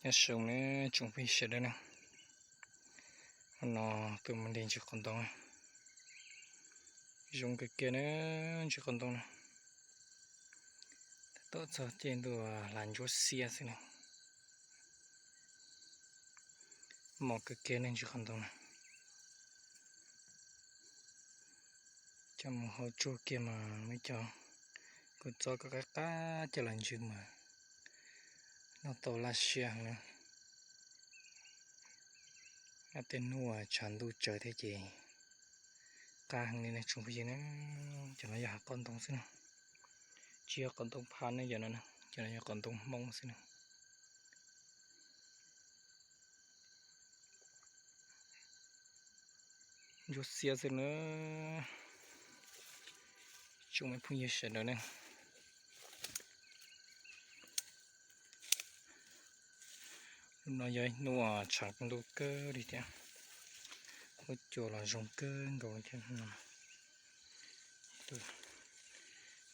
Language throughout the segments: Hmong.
Nyob zoo na tsoom phooj ywg sawv daws na, hnub no tuaj mus de ntsis qos ntoo na. Zoo kawg kiag na, ntsis qos ntoo na. Tuaj txog caij ntuj hla ntsuab xiab xwb na. Mos kawg kiag ne ntsis qos ntoo na. Coj mus hau tsuag kiag mas muaj cov kua txob kom qab qab coj los ntsw mas noj tau laj siab heev na. Tej hnub tshav ntuj tsawv thiab ces qab heev li na tsoom phooj ywg na. Cov no yog hav qos ntoo xwb na, tsis yog qos ntoo phaj ne, cov no, cov no yog qos ntoo Hmoob xwb na. Ntsuab xiab xwb na, tsoom phooj ywg sawv daws na. Hnub no yog ib hnub tshav ntuj kawg li thiab, huab cua los zoo kawg nkaus li thiab.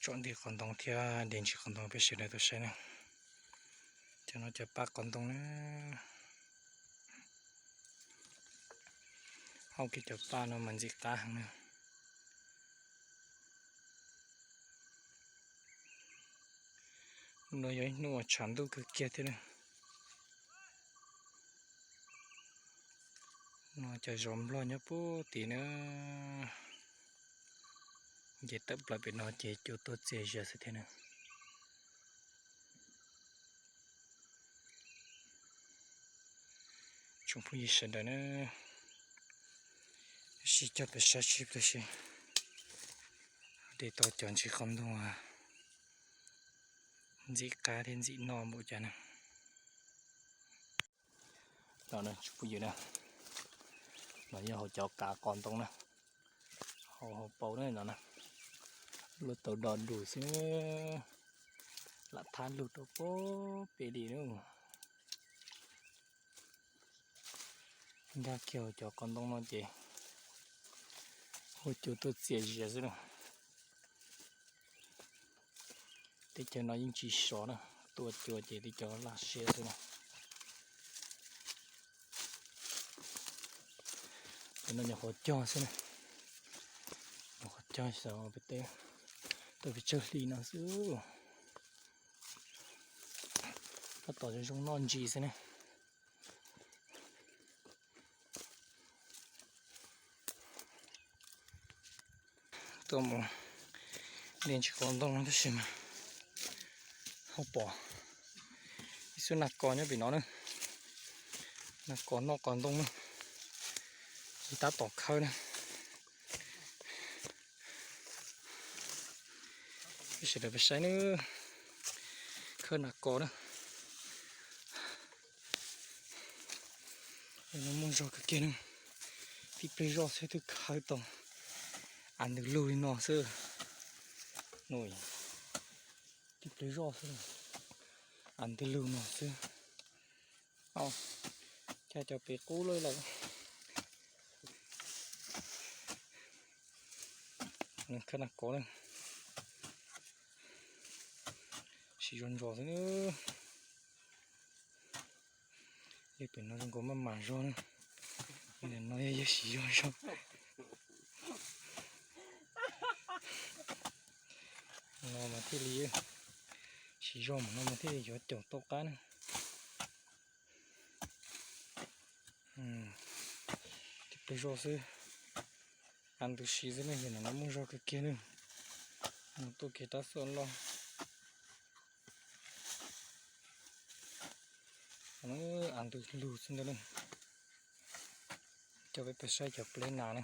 Tsom de qos ntoo thiab de ntsis qos ntoo peb sawv daws tuaj saib na. Cov no cov paj qos ntoo na. Hau kiag cov paj no mas ntxim qab heev na. Hnub no yog ib hnub uas tshav ntuj kawg kiag thiab na. No cov zos nplog nyob puag tid na, nce tawm plaws pem no ces cua tuaj txias zias xwb thiab na. Tsoom phooj ywg sawv daws na, sim coj peb saib seb puas de tau cov ntsis qos ntoo ntxim qab thiab ntxim noj npaum cas na. No tsoom phooj ywg na, no yog hauv cov kav qos ntoo na, hauv hauv paus na no na, luaj tau do dus xwb na, lam thab lug rau puag pem li na. Nkag kiag hauv cov qos ntoo no ces huab cua tuaj txias zias xwb na. Teb chaws no yeej tsis sov na, tua cua ces teb chaws laj siab xwb na. Cov no nyuam qhuav cog xwb na, nyuam qhuav cog xyov peb teb tuaj pes tsawg hli no xwb. Tab tom zoo zoo noj ntsis xwb ne. Tuaj mus de ntsis qos ntoo no tab sis mas ho pom ib xub nas kos nyob pem no na. Nas kos noj qos ntoo na, ces tab tom khawb na. Peb sawv daws peb saib na, khawb nas kos na. No muaj zog kawg kiag na, tib pliag zoj xwb twb khawb tau av ntws lug li no xwb. Tib pliag zoj xwb, av ntws lug no xwb. Cas cov pem qub lawm lawm. Khawb nas kos na, siv zog ntsos xwb na. Yog pem no zoo nkaus maj mam zog na, no yog yawg siv zog zog. No mas thiaj li siv zog mas no mas thiaj li yuav caum tau qab na. Tib pliag zoj xwb, av ntws si xwb ne, yog no muaj zog kawg kiag ne. No tuaj kiag rab xuaj loj. Av ntws lug xwb ntag ne. Coj peb pais saib cov pleb nas ne.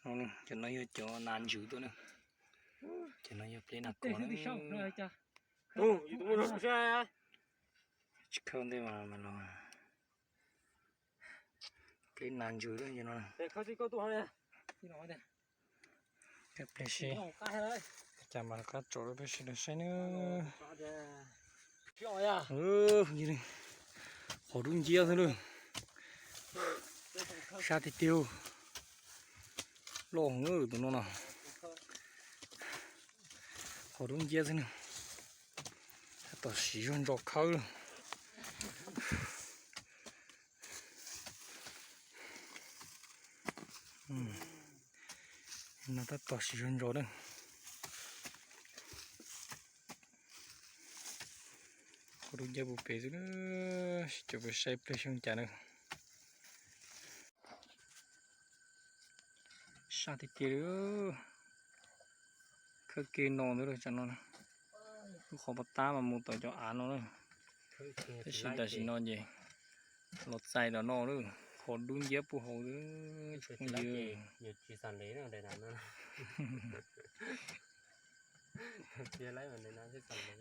Cov no yog cov nas ntsws tuaj ne. Cov no yog pleb nas kos. Tsis khawb ntej mas los. Pleb nas ntsws no. Kawg pleb si. Cas mas rov qab tsom rau peb sawv daws saib nawb. Qhov dub nciab xwb na. Sab tiag tiag. Loj heev tus no no. Qhov dub nciab xwb na. Tab tom siv zog ntsos khawb lawm. No tab tom siv zog ntsos na. Kuv dub ncab puag pem xwb na, seb cov pem saib pliag xyoo cas na. Sab tiag tiag li. Khawb kiag no ntawd tsam no, lub qhov pov tab mas mus tom cov av no na. Tab sis tam sim no ces los txais tom no lawm, qhov dub nciab puag hauv xwb.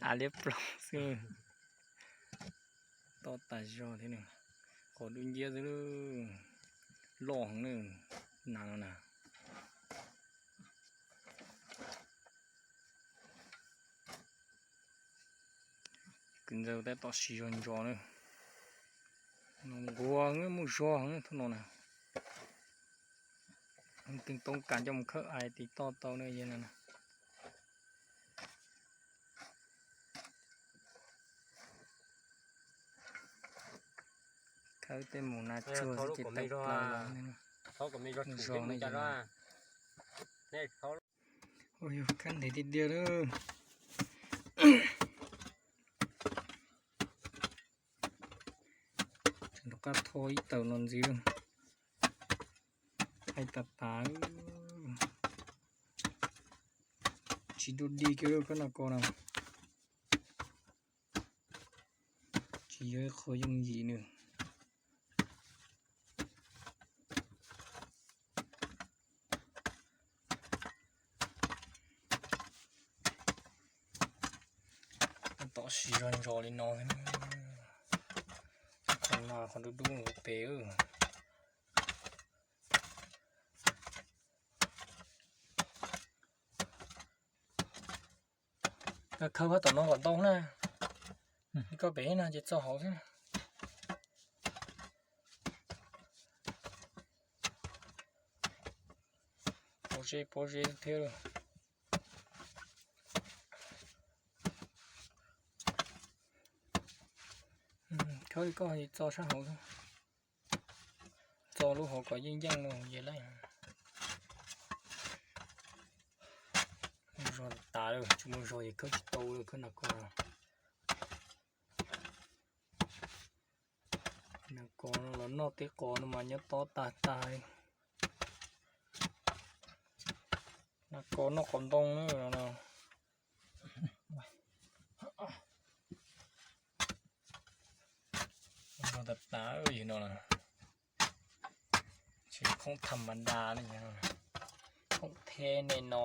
Av liab ploog xwb. Toj tas zog thiab, qhov dub nciab xwb, loj heev na, nas no na. Kwv ntxawg tab tom siv zog ntsos na. Nquag muaj zog heev thooj no na. Teej toob kas coj mus khawb ais tiv toj tau na yog no na. Khawb tej mus na tsuag xwb ces tawm plaws los. Zog na. Ua yog khab ntev tiag tiag lawm. Tseem rov qab tho ib tawm no ntxiv lawm. Hais tas tas. Tsis dub dig kiag lub khawb nas kos na. Tsis yog ib qho yooj yim nws. Tab tom siv zog ntsos li no thiab. Qhov no qhov dub dub pem. Koj khawb phab tom no kom ntau na. Koj pem no ces txog hauv xwb. Pob zeb pob zeb thiab. Khawb li koj txo sab hauv xwb. Txo lub hauv kom yeej yeej no ces lawm. Zog tas lawm, tsis muaj zog ces khawb tsis tau lawm, khawb nas kos. Nas kos no los noj tej qos no mas nyob tob tag tag li. Nas kos noj qos ntoo na no. Zog tas tas li no. Tsis khoom tham mas das li, khoom theb ne no.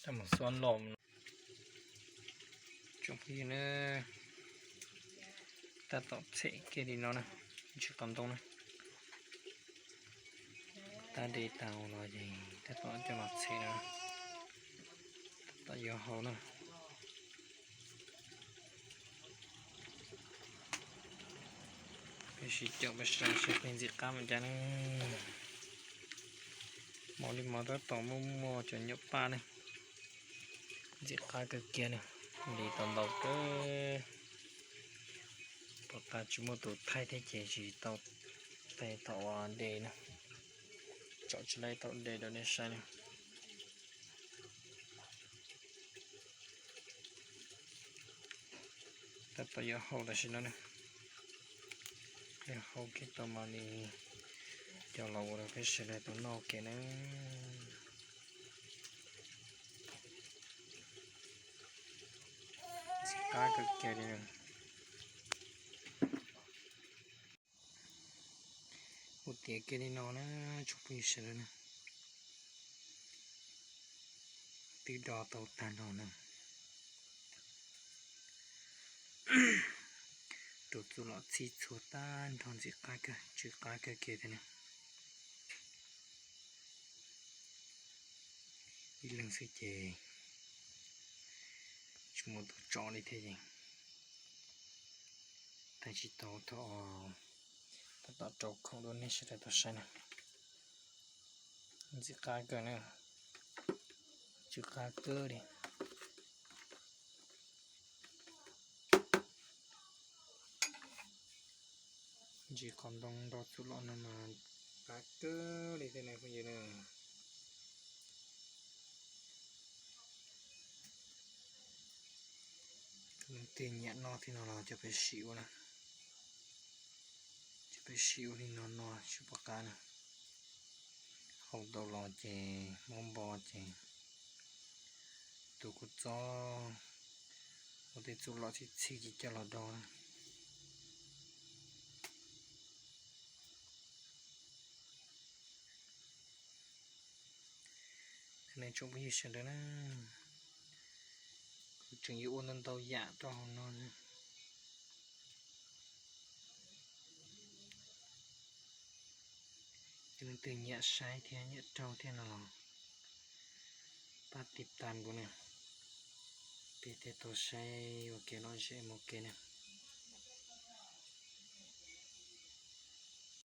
Tab mus xuab lom. Tsoom phooj ywg na, tab tom txhem kiag li no na, tsis qos ntoo na. Tab de tau los ces tab tom coj los txhem na, tab tom yuav hau na. Peb sib caum peb saib seb peb ntxim qab mus cas ne. Mos li mos tab tom muaj muaj cov nyuam paj ne. Ntxim qab kawg kiag ne, li tau ntau kawg. Pom tas tsis muaj tus thaij thiab ces tsis tau thaij thaum de na. Tsom tsis laib thaum de rau nej saib ne. Tab tom yuav hau tam sim no ne. Yuav hau kiag tau mas li coj los ua rau peb sawv daws tau noj kiag na. Ntxim qab kawg kiag li. Ua tiav kiag li no na, tsoom phooj ywg sawv daws na. Twb do tau tag nrho na. Tus txuj lom txhij txhua tag nrho, ntxim qab kawg, tsw qab kawg kiag thiab na. Ib leeg xwb ces tsis muaj tus tso li thiab ces thaij tsis tau thaum tab tom rau khoom rau nej sawv daws tau saib na. Ntxim qab kawg na, tsw qab kawg li. Tsis qhov ntoo nrog txuj lom no mas pab kawg li thiab ne phooj ywg na. Leej twg nyiam noj thiab no los coj peb sim ua na. Coj peb sim ua li no no tsis pom qab na. Hau tau los ces mob npo ces tus kuj txob ua tej txuj lom txhij txhij ces coj los do na. Nej tsoom phooj ywg sawv daws na, kuv tseem yuav ua ntau ntau yam rau hauv no. Yog leej twg nyiam saib thiab nyiam raug thiab no los pab tiv tas kuv na, peb thiaj tau saib ua kev lom zem mus ua ke na.